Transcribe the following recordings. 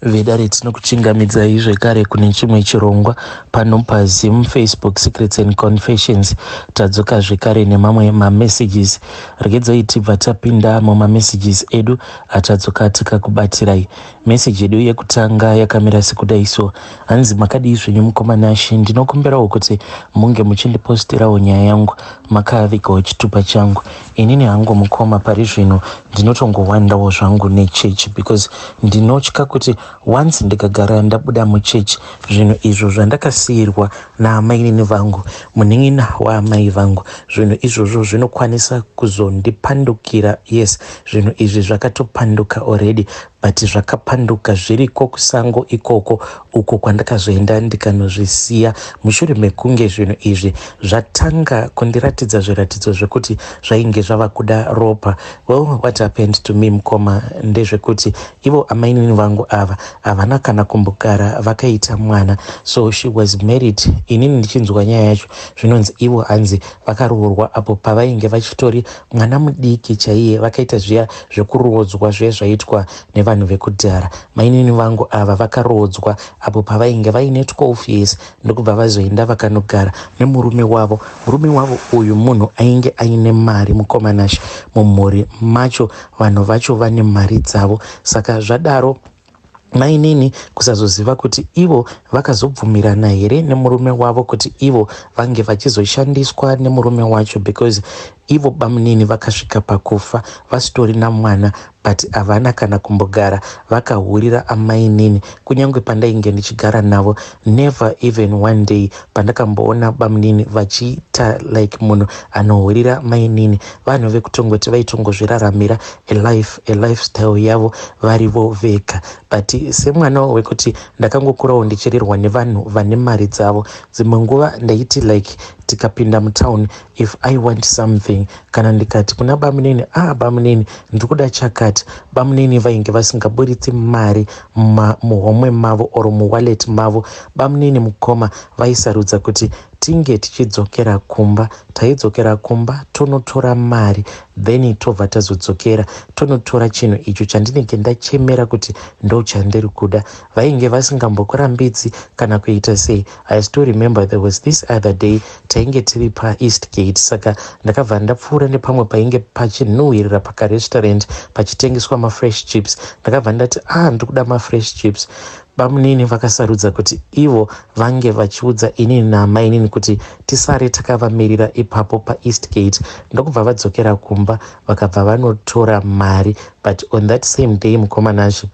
Vedare, tinokuchingamidzai zvekare kune chimwe chirongwa pano paZim Facebook Secrets and Confessions. Tadzoka zvekare nemamwe mamessages. Regedzai tibva tapinda mumamessages edu atadzoka tikakubatirai. Message yedu yekutanga yakamira sekudai so. Hanzi, "Makadii zvenyu mukoma Nashe? Ndinokumbirawo kuti munge muchindipostirawo nyaya yangu makavigawo chitupa changu. Inini hangu mukoma, pari zvino ndinotongowandawo zvangu nechechi because ndinotya kuti once ndikagara ndabuda muchechi, zvinhu izvo zvandakasiyirwa naamainini vangu, munin'ina waamai vangu, zvinhu izvozvo zvinokwanisa kuzondipandukira. Yes, zvinhu izvi zvakatopanduka already, but zvakapanduka zviriko kusango ikoko, uko kwandakazoenda ndikanozvisiya mushure mekunge zvinhu izvi zvatanga kundiratidza zviratidzo zvekuti zvainge zvava kuda ropa. Well, what happened to me, mukoma, ndezvekuti ivo amainini vangu ava havana kana kumbogara vakaita mwana. So she was married. Inini ndichinzwa nyaya yacho, zvinonzi ivo hanzi vakaroorwa apo pavainge vachitori mwana mudiki chaiye. Vakaita zviya zvekuroodzwa, zviya zvaitwa nevanhu vekudhara. Mainini vangu ava vakaroodzwa apo pavainge vaine 12 years, ndokubva vazoenda vakanogara nemurume wavo. Murume wavo uyu munhu ainge aine mari, mukoma Nashe. Mumhuri macho vanhu vacho vane mari dzavo. Saka zvadaro, mainini kusazoziva kuti ivo vakazobvumirana here nemurume wavo kuti ivo vange vachizoshandiswa nemurume wacho, because ivo bamunini vakasvika pakufa vasitorina mwana, but havana kana kumbogara vakahurira amainini. Kunyange pandainge ndichigara navo, never even one day pandakamboona bamunini vachiita like munhu anohurira mainini. Vanhu vekutongoti vaitongozviraramira a life, a lifestyle yavo varivo vega. But semwana wekuti ndakangokurawo ndichirerwa nevanhu vane mari dzavo, dzimwe nguva ndaiti like tikapinda mutown, if I want something, kana ndikati kuna bamunini, "Ah, bamunini, ndiri kuda chakati," bamunini vainge vasingaburitsi mari muhomwe mavo or muwallet mavo. Bamunini, mukoma, vaisarudza kuti tinge tichidzokera kumba. Taidzokera kumba tonotora mari, then tobva tazodzokera tonotora chinhu icho chandinenge ndachemera kuti ndo chandiri kuda. Vainge vasingambokurambidzi kana kuita sei. I still remember there was this other day tainge tiri paEastgate. Saka ndakabva ndapfuura nepamwe painge pachinhuhwirira pakarestaurant pachitengeswa mafresh chips. Ndakabva ndati, "Ah, ndiri kuda mafresh chips." Bamunini vakasarudza kuti ivo vange vachiudza inini namainini kuti tisare takavamirira ipapo paEastgate, ndokubva vadzokera kumba, vakabva vanotora mari. But on that same day, mukoma Nashe,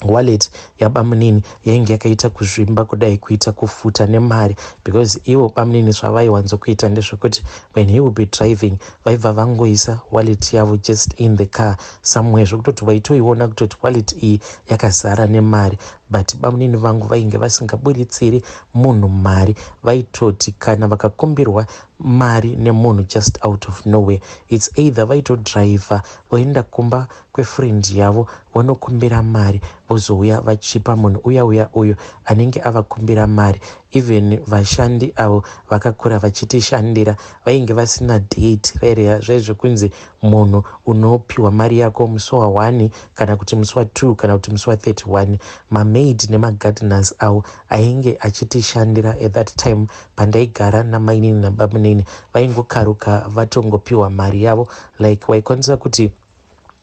wallet yabamunini yainge yakaita kuzvimba kudai, kuita kufuta nemari, because ivo bamunini zvavaiwanzokuita ndezvekuti when he will be driving, vaibva vangoisa wallet yavo just in the car somewhere, zvekutoti waitoiona kutoti wallet iyi yakazara nemari. But bamunini vangu vainge vasingaburitsiri munhu mari. Vaitoti kana vakakumbirwa mari nemunhu just out of nowhere, it's either vaitodhiraivha voenda kumba kwefriend yavo, vonokumbira mari, vozouya vachipa munhu uya uya uyo anenge avakumbira mari. Even vashandi avo vakakura vachitishandira vainge vasina date raireya zvaizvekunzi munhu unopiwa mari yako musi wa1 kana kuti musi wa2 kana kuti musi wa31. Mamaid nemagardeners avo ainge achitishandira at that time pandaigara namainini nabamunini, vaingokaruka vatongopiwa mari yavo. Like waikwanisa kuti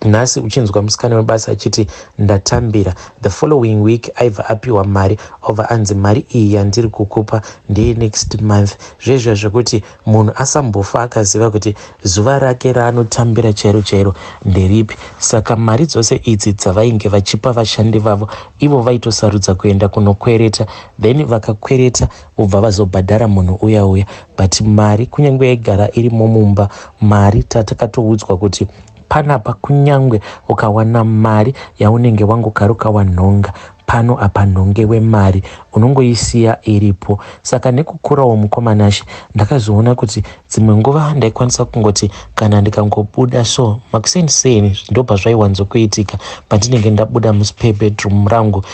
nhasi uchinzwa musikana webasa achiti, "Ndatambira," the following week aibva apiwa mari, obva anzi, "Mari iyi yandiri kukupa ndeye next month." Zvezvo zvekuti munhu asambofa akaziva kuti zuva rake raanotambira chairo chairo nderipi. Saka mari dzose idzi dzavainge vachipa vashandi vavo, ivo vaitosarudza kuenda kunokwereta, then vakakwereta vobva vazobhadhara munhu uya uya. But mari kunyange yaigara irimo mumba, mari tatakatoudzwa kuti panapa kunyangwe ukawana mari yaunenge wangokaruka wanhonga pano apa, nhongewe mari, unongoisiya iripo. Saka nekukurawo, mukoma Nashe, ndakazoona kuti dzimwe nguva ndaikwanisa kungoti kana ndikangobuda so makuseni seni, ndobva zvaiwanzokuitika pandinenge ndabuda muspare bedroom rangu.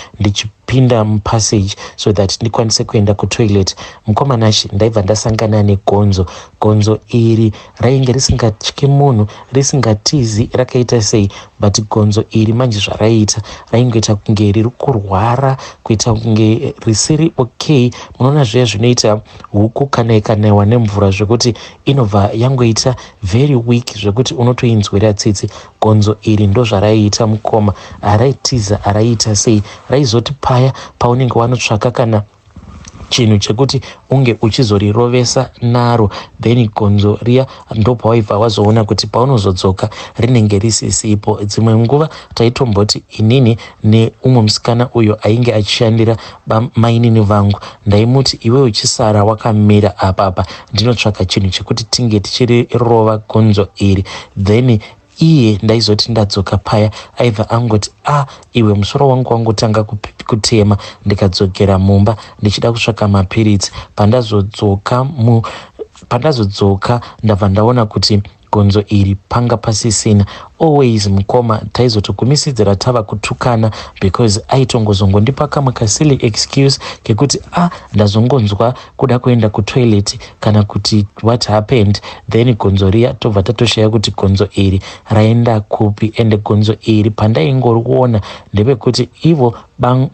Pinda mupassage so that ndikwanise kuenda kutoilet. Mukoma Nashe, ndaibva ndasangana negonzo. Gonzo iri rainge risingatyi munhu, risingatizi, rakaita sei, but gonzo iri manje zvaraiita, raingoita kunge riri kurwara, kuita kunge risiri okay. Munoona zviya zvinoita huku kana ikanaiwa nemvura, zvekuti inobva yangoita very weak, zvekuti unotoinzwira tsitsi. Gonzo iri ndo zvaraiita, mukoma. Haraitiza, haraiita sei. Raizoti paya paunenge wanotsvaka kana chinhu chekuti unge uchizorirovesa naro, then gonzo riya ndopawaibva wazoona kuti paunozodzoka rinenge risisipo. Dzimwe nguva taitomboti inini neumwe musikana uyo ainge achishandira mainini vangu, ndaimuti, "Iwe uchisara wakamira apapa, ndinotsvaka chinhu chekuti tinge tichirirova gonzo iri." Then iye ndaizoti ndadzoka paya, aibva angoti, "A ah, iwe, musoro wangu wangotanga kutema." Ndikadzokera mumba ndichida kutsvaka mapiritsi. Pandazodzoka, ndabva ndaona kuti gonzo iri panga pasisina. Always, mukoma, taizotogumisidzira tava kutukana because aitongozongondipa kamwe kasilly excuse kekuti, "A ah, ndazongonzwa kuda kuenda kutoilet," kana kuti, "What happened?" Then gonzo riya tobva tatoshaya kuti gonzo iri raenda kupi. Ende gonzo iri pandaingoriona ndepekuti ivo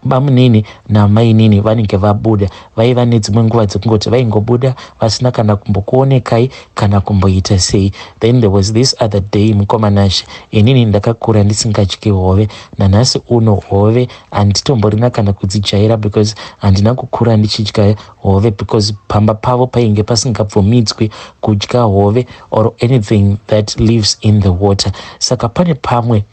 bamunini namainini vanenge vabuda. Vaiva nedzimwe nguva dzekungoti vaingobuda vasina kana kumbokuonekai kana kumboita sei. Then there was this other day, mukoma Nashe, inini ndakakura ndisingatyi hove. Nanhasi uno hove handitomborina kana kudzijaira because handina kukura ndichidya hove, because pamba pavo painge pasingabvumidzwi kudya hove or anything that lives in the water. Saka pane pamwe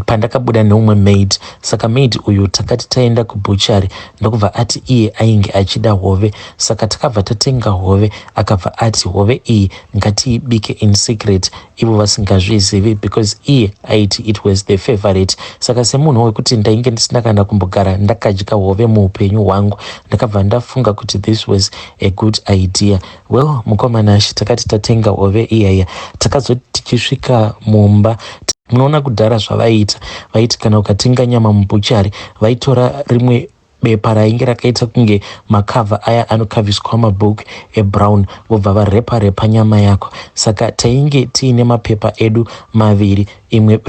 pandakabuda neumwe maid. Saka maid uyu takati taenda kubutchery, ndokubva ati iye ainge achida hove. Saka takabva tatenga hove. Akabva ati hove iyi ngatiibike in secret, ivo vasingazvizivi, because iye aiti it was the favorite. Saka semunhu wekuti ndainge ndisina kana kumbogara ndakadya hove muupenyu hwangu, ndakabva ndafunga kuti this was a good idea. Well, mukoma Nashe, takati tatenga hove iyaya, takazoti tichisvika mumba, munoona kudhara zvavaiita, vaiti kana ukatenga nyama mubutchery, vaitora rimwe bepa rainge rakaita kunge macover aya anokavhiswa mabhuku ebrown, vobva varepa repa nyama yako. Saka tainge tiine mapepa edu maviri. Imwe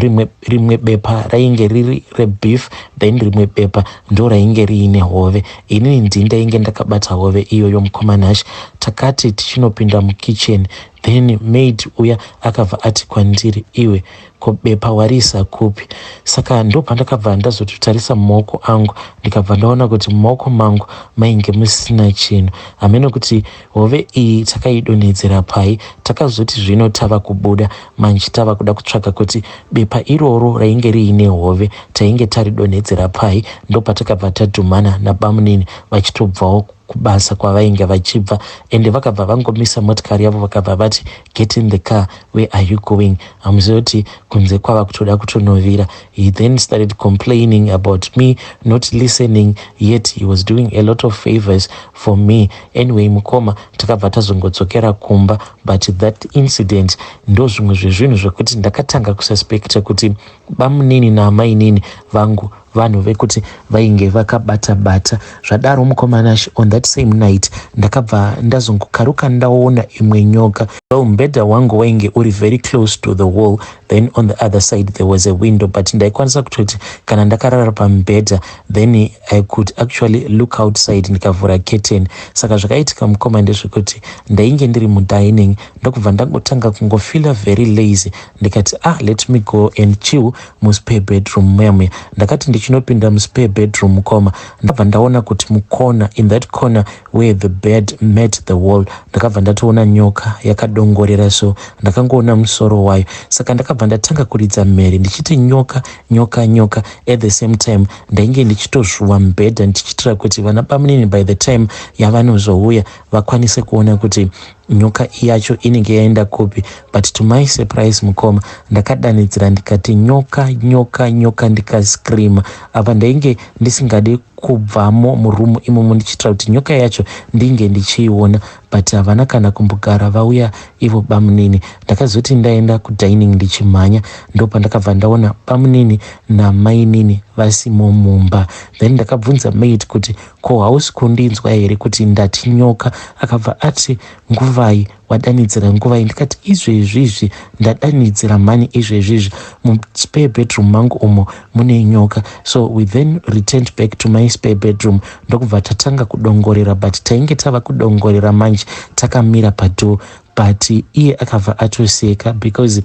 rimwe bepa rainge riri rebeef, then rimwe bepa ndo rainge riine hove. Inini ndii ndainge ndakabata hove iyoyo, mukoma Nashe. Takati tichinopinda mukitchen, then maid uya akabva ati kwandiri, "Iwe, ko bepa wariisa kupi?" Saka ndo pandakabva ndazototarisa mumaoko angu, ndikabva ndaona kuti mumaoko mangu mainge musina chinhu. Hamene kuti hove iyi takaidonhedzera pai. Takazoti zvino tava kubuda manje, tava kuda kutsvaga kuti bepa iroro rainge riine hove tainge taridonhedzera pai, ndo patakabva tadhumana nabamunini vachitobvawo kubasa kwavainge vachibva. Ende vakabva vangomisa motikari yavo, vakabva vati, "Get in the car, where are you going? Hamuzivi kuti kunze kwava kutoda kutonovira?" He then started complaining about me not listening, yet he was doing a lot of favors for me. Anyway, mukoma, takabva tazongodzokera kumba, but that incident ndo zvimwe zvezvinhu zvekuti ndakatanga kususpecta kuti bamunini naamainini vangu vanhu vekuti vainge vakabata bata. Zvadaro, mukoma Nashe, on that same night ndakabva ndazongokaruka ndaona imwe nyoka. Well, mubhedha wangu wainge uri very close to the wall, then on the other side there was a window, but ndaikwanisa kutoti kana ndakarara pamubhedha, then I could actually look outside ndikavhura curtain. Saka zvakaitika, mukoma, ndezvekuti ndainge ndiri mudining, ndokubva ndangotanga kungofeela very lazy. Ndikati, "Ah, let me go and chill muspare bedroom muya muya." Ndakati ndichinopinda muspare bedroom, mukoma, ndabva ndaona kuti mukona, in that corner where the bed met the wall, ndakabva ndatoona nyoka yakadongorera. So ndakangoona musoro wayo. Saka ndakabva ndatanga kuridza mhere ndichiti, "Nyoka, nyoka, nyoka!" At the same time ndainge ndichitozvuwa mubhedha ndichiitira kuti vana bamunini, by the time yavanozouya, vakwanise kuona kuti nyoka yacho inenge yaenda kupi. But to my surprise, mukoma, ndakadanidzira ndikati, "Nyoka, nyoka, nyoka!" Ndikascreama. Apa ndainge ndisingadi. Kubvamo muroom imomo ndichiitira kuti nyoka yacho ndinge ndichiiona but havana kana kumbogara vauya ivo bamunini. Ndakazoti ndaenda kudining ndichimhanya ndopandakabva ndaona bamunini namainini vasimo mumba. Then ndakabvunza maid kuti ko hausi kundinzwa here kuti ndati nyoka? Akabva ati nguvai wadanidzira nguvai? Ndikati izvezvizvi ndadanidzira mhani izvezvizvi muspare bedroom mangu umo mune nyoka. So we then returned back to my spare bedroom ndokubva tatanga kudongorera, but tainge tava kudongorera manje takamira padoor, but iye akabva atoseka because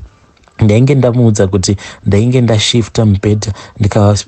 ndainge ndamuudza kuti ndainge ndashifta mubhedha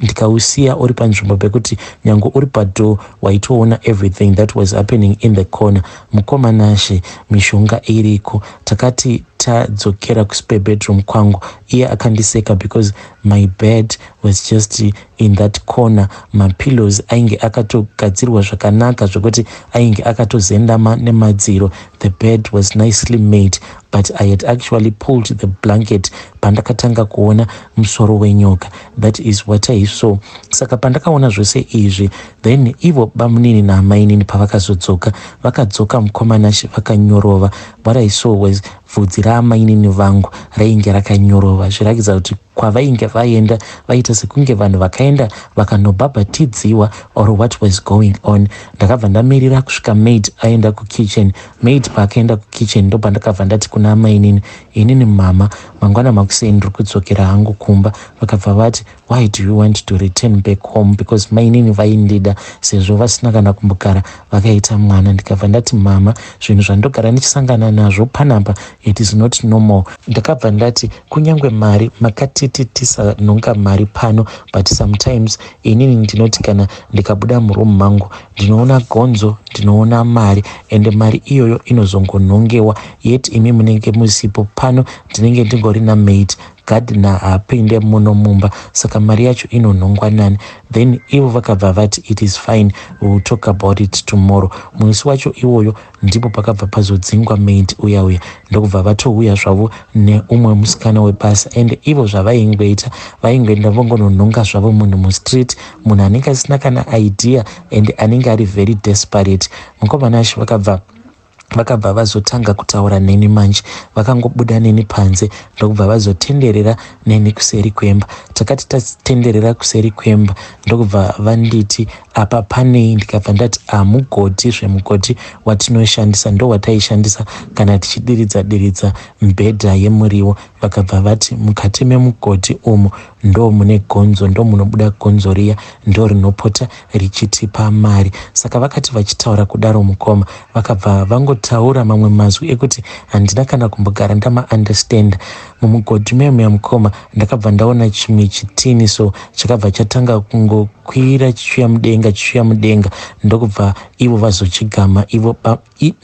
ndikausiya uri panzvimbo pekuti nyange uri padoor waitoona everything that was happening in the corner. Mukoma Nashe, mishonga iriko. Takati tadzokera kuspare bedroom kwangu, iye akandiseka because my bed was just in that corner. Mapillows ainge akatogadzirwa zvakanaka zvokuti ainge akatozendama nemadziro. The bed was nicely made, but I had actually pulled the blanket pandakatanga kuona musoro wenyoka. That is what I saw. Saka pandakaona zvose izvi, then ivo bamunini naamainini pavakazodzoka, vakadzoka, mukoma Nashe, vakanyorova. What I saw was bvudzi raamainini vangu rainge rakanyorova, zviratidza kuti kwavainge vaenda vaita sekunge vanhu vakaenda vakanobhabhatidziwa or what was going on. Ndakabva ndamirira kusvika maid aenda kukitchen. Maid paakaenda kukitchen, ndopandakabva ndati kuna amainini, "Inini mama, mangwana makuseni ndiri kudzokera hangu kumba." Vakabva vati, "Why do you want to return back home?" Because mainini vaindida sezvo vasina kana kumbogara vakaita mwana. Ndikabva ndati, "Mama, zvinhu zvandogara ndichisangana nazvo panapa, it is not normal." Ndakabva ndati, "Kunyange mari makatiti tisanhonga mari pano, but sometimes inini ndinoti kana ndikabuda muroom mangu ndinoona gonzo, ndinoona mari, ende mari iyoyo inozongonhongewa, yet imi munenge musipo pano. Ndinenge ndingori namaid, gardener haapinde muno mumba, saka mari yacho inonhongwa nani?" Then ivo vakabva vati, "It is fine, we will talk about it tomorrow." Musi wacho iwoyo ndipo pakabva pazodzingwa maid uya uya, ndokubva vatouya zvavo neumwe musikana webasa. Ende ivo zvavaingoita, vaingoenda vongononhonga zvavo munhu mustreet, munhu anenge asina kana idea and anenge ari very desperate. Mukoma Nashe, vakabva vazotanga kutaura neni manje. Vakangobuda neni panze, ndokubva vazotenderera neni kuseri kwemba. Takati tatenderera kuseri kwemba, ndokubva vanditi, "Apa panei?" Ndikabva ndati, "Amugodhi zvemugodhi watinoshandisa, ndo wataishandisa kana tichidiridza diridza mibhedha yemuriwo." Vakabva vati, "Mukati memugodhi umu ndo mune gonzo, ndo munobuda gonzo riya, ndo rinopota richitipa mari." Saka vakati vachitaura kudaro, mukoma, vakabva vangotaura mamwe mazwi ekuti handina kana kumbogara ndamaunderstand. Mumugodhi memuya, mukoma, ndakabva ndaona chimwe chitini, so chakabva chatanga kungokwira chichiuya mudenga, chichiuya mudenga, ndokubva ivo vazochigama ivo,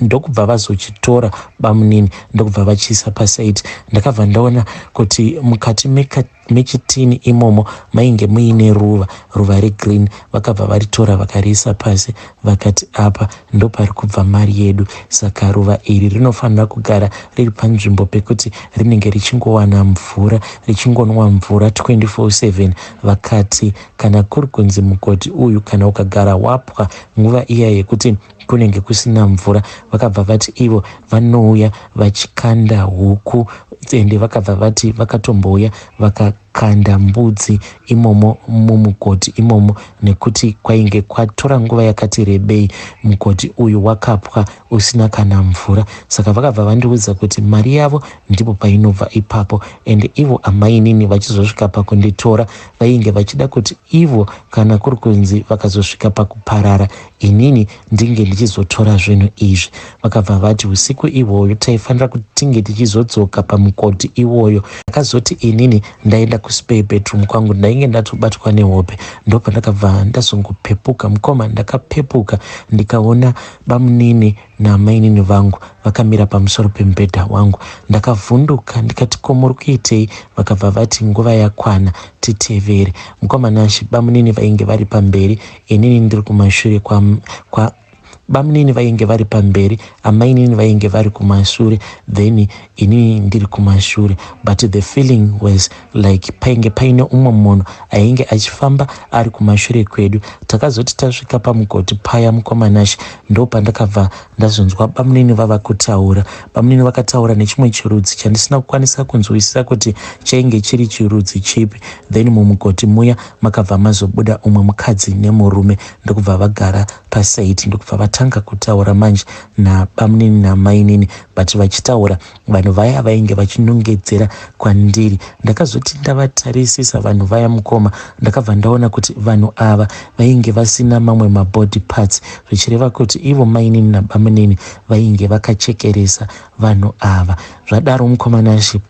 ndokubva vazochitora bamunini, ndokubva vachiisa pasaidi. Ndakabva ndaona kuti mukati mechitini imomo mainge muine ruva, ruva regreen. Vakabva varitora, vakariisa pasi, vakati, "Apa ndopari kubva mari yedu, saka ruva iri rinofanira kugara riri panzvimbo pekuti rinenge richingowana mvura, richingonwa mvura 24/7." Vakati kana kuri kunzi mugodhi uyu kana ukagara wapwa nguva iya yekuti kunenge kusina mvura, vakabva vati ivo vanouya vachikanda huku, ende vakabva vati vakatombouya vakakanda mbudzi imomo mumugodhi imomo, nekuti kwainge kwatora nguva yakati rebei mugodhi uyu wakapwa usina kana mvura. Saka vakabva vandiudza kuti mari yavo ndipo painobva ipapo. Ende ivo amainini vachizosvika pakunditora, vainge vachida kuti ivo kana kuri kunzi vakazosvika pakuparara, inini ndinge ndichizotora zvinhu izvi. Vakabva vati usiku ihwoyo taifanira kuti tinge tichizodzoka pamugodhi iwoyo. Ndakazoti inini ndaenda kuspare bedroom kwangu, ndainge ndatobatwa nehope, ndopandakabva ndazongopepuka. Mukoma, ndakapepuka ndikaona bamunini namainini vangu vakamira pamusoro pemubhedha wangu. Ndakavhunduka ndikati, "Ko muri kuitei?" Vakabva vati, "Nguva yakwana, titevere." Mukoma Nashe, bamunini vainge vari pamberi, inini ndiri kumashure kwa, kwa Bamunini vainge vari pamberi, amainini vainge vari kumashure, then inini ndiri kumashure, but the feeling was like painge paine umwe munhu ainge achifamba ari kumashure kwedu. Takazoti tasvika pamugoti paya, mukoma Nashe, ndo pandakabva ndazonzwa bamunini vava kutaura. Bamunini vakataura nechimwe chirudzi chandisina kukwanisa kunzwisisa kuti chainge chiri chirudzi chipi. Then mumugoti muya makabva mazobuda umwe mukadzi nemurume, ndokubva vagara paside, ndokubva vatanga kutaura manje nabamunini namainini, but vachitaura vanhu vaya vainge vachinongedzera kwandiri. Ndakazoti ndavatarisisa vanhu vaya, mukoma, ndakabva ndaona kuti vanhu ava vainge vasina mamwe mabody parts, zvichireva kuti ivo mainini nabamunini vainge vakachekeresa vanhu ava. Zvadaro, mukoma Nashe,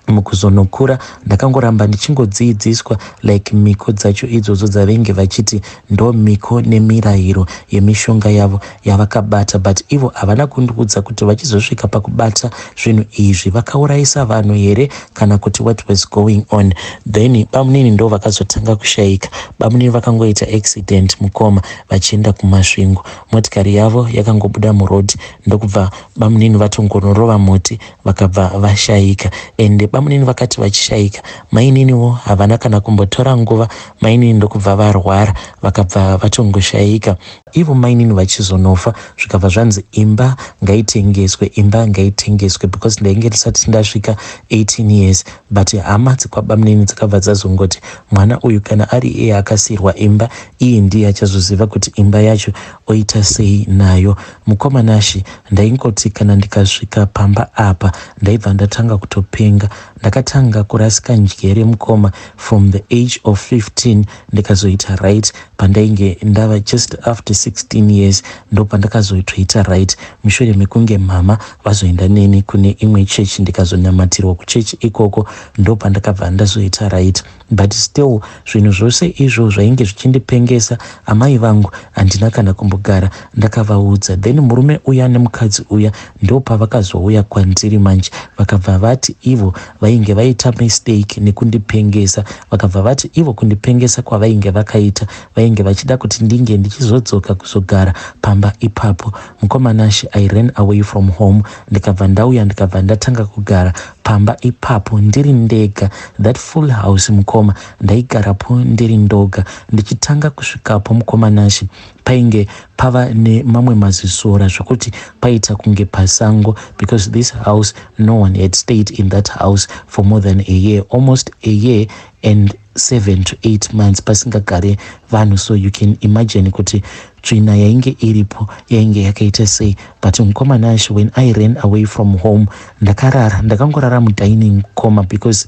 mukuzonokura ndakangoramba ndichingodziidziswa like miko dzacho idzodzo dzavengi vachiti ndo miko nemirayiro yemishonga yavo yavakabata, but ivo havana kundiudza kuti vachizosvika pakubata zvinhu izvi vakaurayisa vanhu here kana kuti what was going on. Then bamunini ndo vakazotanga kushayika. Bamunini vakangoita accident, mukoma, vachienda kuMasvingo. Motikari yavo yakangobuda muroad, ndokubva bamunini vatongonorova muti, vakabva vashayika. Ende bamunini vakati vachishayika, maininiwo havana kana kumbotora nguva, mainini ndokubva varwara, vakabva vatongoshayika. Ivo mainini vachizonofa, zvikabva zvanzi imba ngaitengeswe, imba ngaitengeswe, because ndainge ndisati ndasvika 18 years. But hama dzekwabamunini dzakabva dzazongoti mwana uyu kana ari iye akasiyirwa imba iyi, ndiye achazoziva kuti imba yacho oita sei nayo. Mukoma Nashe, ndaingoti kana ndikasvika pamba apa ndaibva ndatanga kutopenga. Ndakatanga kurasika njere, mukoma, from the age of 15. Ndikazoita right pandainge ndava just after 16 years, ndo pandakazotoita right, mushure mekunge mama vazoenda neni kune imwe chechi, ndikazonamatirwa kuchechi ikoko, ndo pandakabva ndazoita right. But still zvinhu zvose izvo zvainge zvichindipengesa, amai vangu handina kana kumbogara ndakavaudza. Then murume uya nemukadzi uya ndo pavakazouya kwandiri manje, vakabva vati ivo vainge vaita mistake nekundipengesa. Vakabva vati ivo kundipengesa kwavainge vakaita, vainge vachida kuti ndinge ndichizodzoka kuzogara pamba ipapo. Mukoma Nashe, I ran away from home, ndikabva ndauya, ndikabva ndatanga kugara pamba ipapo ndiri ndega. That full house, mukoma, ndaigarapo ndiri ndoga. Ndichitanga kusvikapo, mukoma Nashe, painge pava nemamwe mazisora zvokuti paita kunge pasango, because this house, no one had stayed in that house for more than a year, almost a year and 7 to 8 months pasingagare vanhu. So you can imagine kuti tsvina yainge iripo yainge yakaita sei. But mukoma Nashe, when I ran away from home, ndakarara, ndakangorara mudining, mukoma, because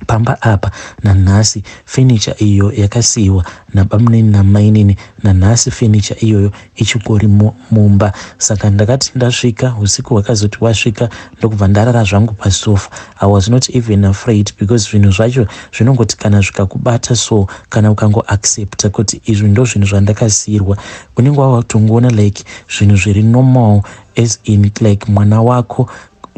pamba apa nanhasi fenicha iyo yakasiyiwa nabamunini namainini, nanhasi fenicha iyoyo ichingori mumba. Saka ndakati ndasvika, usiku hwakazoti wasvika, ndokubva ndarara zvangu pasofa. I was not even afraid, because zvinhu zvacho zvinongoti kana zvikakubata so, kana ukangoaccepta kuti izvi ndo zvinhu zvandakasiyirwa, unenge wavatongoona like zvinhu zviri normal, as in like mwana wako.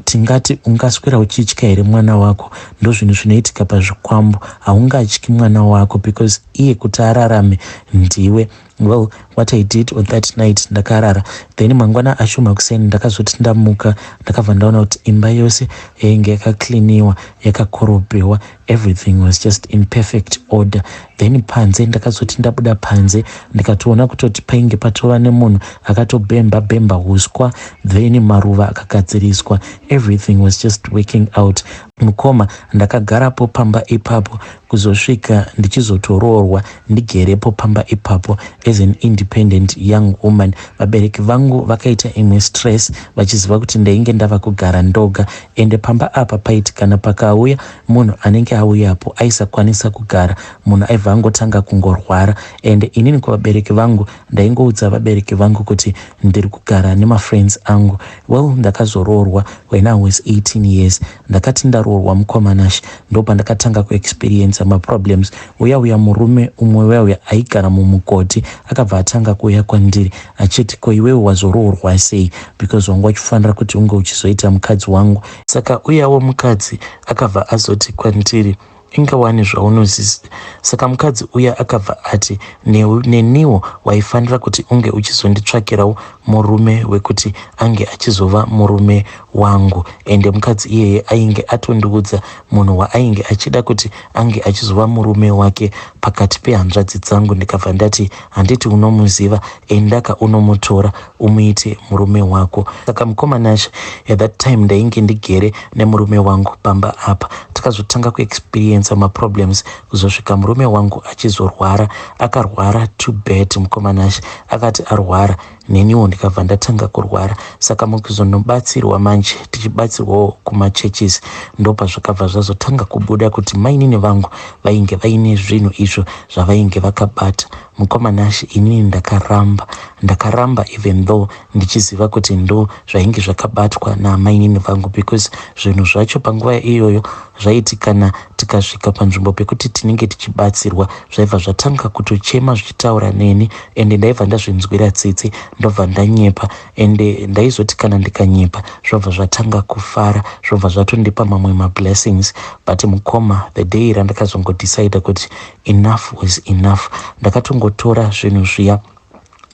Tingati ungaswera uchitya here mwana wako? Ndo zvinhu zvinoitika pazvikwambo. Haungatyi mwana wako because iye kuti ararame ndiwe. Well, what I did on that night, ndakarara. Then mangwana acho makuseni ndakazoti ndamuka, ndakabva ndaona kuti imba yose yainge yakakliniwa, yakakorobhewa. Everything was just in perfect order. Then panze, ndakazoti ndabuda panze, ndikatoona kutoti painge patova nemunhu akatobhemba bhemba uswa, then maruva akagadziriswa. Everything was just working out. Mukoma, ndakagarapo pamba ipapo kuzosvika ndichizotoroorwa, ndigerepo pamba ipapo as an independent young woman. Vabereki vangu vakaita imwe stress vachiziva kuti ndainge ndava kugara ndoga. Ende pamba apa paiti kana pakauya munhu anenge auyapo aisakwanisa kugara, munhu aibva angotanga kungorwara. Ende inini kuvabereki vangu ndaingoudza vabereki vangu kuti ndiri kugara nemafriends angu. Well, ndakazoroorwa when I was 18 years. Ndakati ndaroorwa, mukoma Nashe, ndopandakatanga kuexperienca maproblems. Uya uya murume umwe uya uya aigara mumugoti akabva atanga kuuya kwandiri achiti, "Ko iwewe wazoroorwa sei? Because wanga uchifanira kuti unge uchizoita mukadzi wangu." Saka uyawo mukadzi akabva azoti kwandiri Inga wani zvaunozis Saka mukadzi uya akabva ati, Neniwo waifanira kuti unge uchizonditsvakirawo murume wekuti ange achizova murume wangu. Ende mukadzi iyeye ainge atondiudza munhu waainge achida kuti ange achizova murume wake pakati pehanzvadzi dzangu ndikabva ndati, Handiti unomuziva, endaka unomutora umuite murume wako. Saka mukoma Nashe, at that time ndainge ndigere nemurume wangu pamba apa. Takazotanga kuexperiencer maproblems kuzosvika murume wangu achizorwara. Akarwara too bad mukoma Nashe. Akati arwara neniwo ndikabva ndatanga kurwara. Saka mukuzonobatsirwa manje tichibatsirwawo kumachurches ndopazvakabva zvazotanga kubuda kuti mainini vangu vainge vaine zvinhu izvo zvavainge vakabata. Mukoma Nashe inini ndakaramba. Ndakaramba even though ndichiziva kuti ndo zvainge zvakabatwa naamainini vangu because zvinhu zvacho panguva iyoyo zvaiti kana tikasvika panzvimbo pekuti tinenge tichibatsirwa zvaibva zvatanga kutochema zvichitaura neni ende ndaibva ndazvinzwira tsitsi ndobva ndanyepa ende ndaizoti kana ndikanyepa zvobva zvatanga kufara zvobva zvatondipa mamwe mablessings. But mukoma, the day randakazongodecida kuti enough was enough, ndakatongotora zvinhu zviya,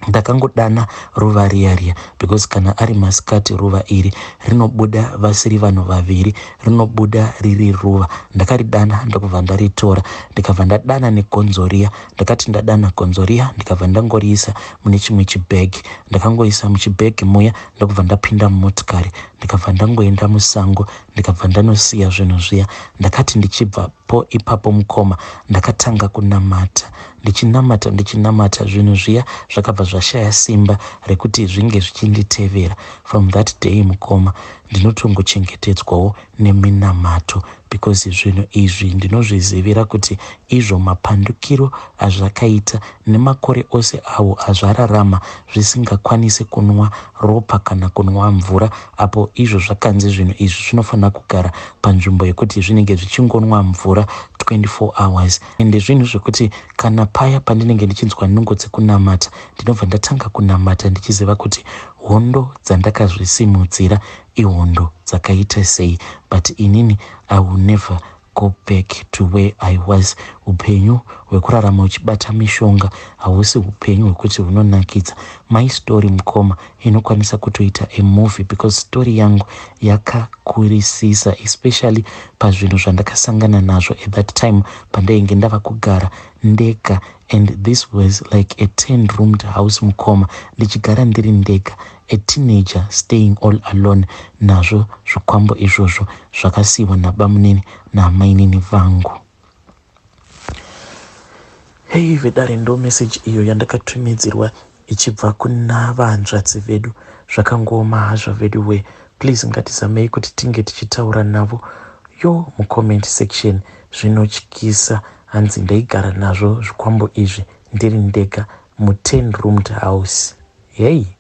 ndakangodana ruva riya riya, because kana ari masikati ruva iri rinobuda vasiri vanhu vaviri, rinobuda riri ruva. Ndakaridana ndokubva ndaritora, ndikabva ndadana negonzo riya. Ndakati ndadana gonzo riya, ndikabva ndangoriisa mune chimwe chibhegi. Ndakangoisa muchibhegi muya, ndokubva ndapinda mumotikari, ndikabva ndangoenda musango, ndikabva ndanosiya zvinhu zviya. Ndakati ndichibvapo ipapo mukoma, ndakatanga kunamata. Ndichinamata, ndichinamata, zvinhu zviya zvakabva zvashaya simba rekuti zvinge zvichinditevera. From that day mukoma, ndinotongochengetedzwawo neminamato, because zvinhu izvi ndinozvizivira kuti izvo mapandukiro azvakaita nemakore ose awo azvararama zvisingakwanisi kunwa ropa kana kunwa mvura, apo izvo zvakanzi zvinhu izvi zvinofanira kugara panzvimbo yekuti zvinenge zvichingonwa mvura 24 hours. Ende zvinhu zvekuti kana paya pandinenge ndichinzwa nungo dzekunamata, ndinobva ndatanga kunamata ndichiziva kuti hondo dzandakazvisimudzira ihondo dzakaita sei. But inini I will never go back to where I was. Upenyu hwekurarama uchibata mishonga hausi upenyu hwekuti hunonakidza. My story mukoma inokwanisa kutoita a movie, because story yangu yakakurisisa, especially pazvinhu zvandakasangana nazvo at that time pandainge ndava kugara ndega. And this was like a 10 roomed house mukoma, ndichigara ndiri ndega, a teenager staying all alone, nazvo zvikwambo izvozvo zvakasiyiwa nabamunini naamainini vangu. Hei vedare, ndo message iyo yandakatumidzirwa ichibva kuna vanzvadzi vedu. Zvakangooma hazvo vedu we. Please, ngatizamei kuti tinge tichitaura navo yo mucomment section. Zvinotyisa. Hanzi ndaigara nazvo zvikwambo izvi ndiri ndega mu10 roomed house. Hei.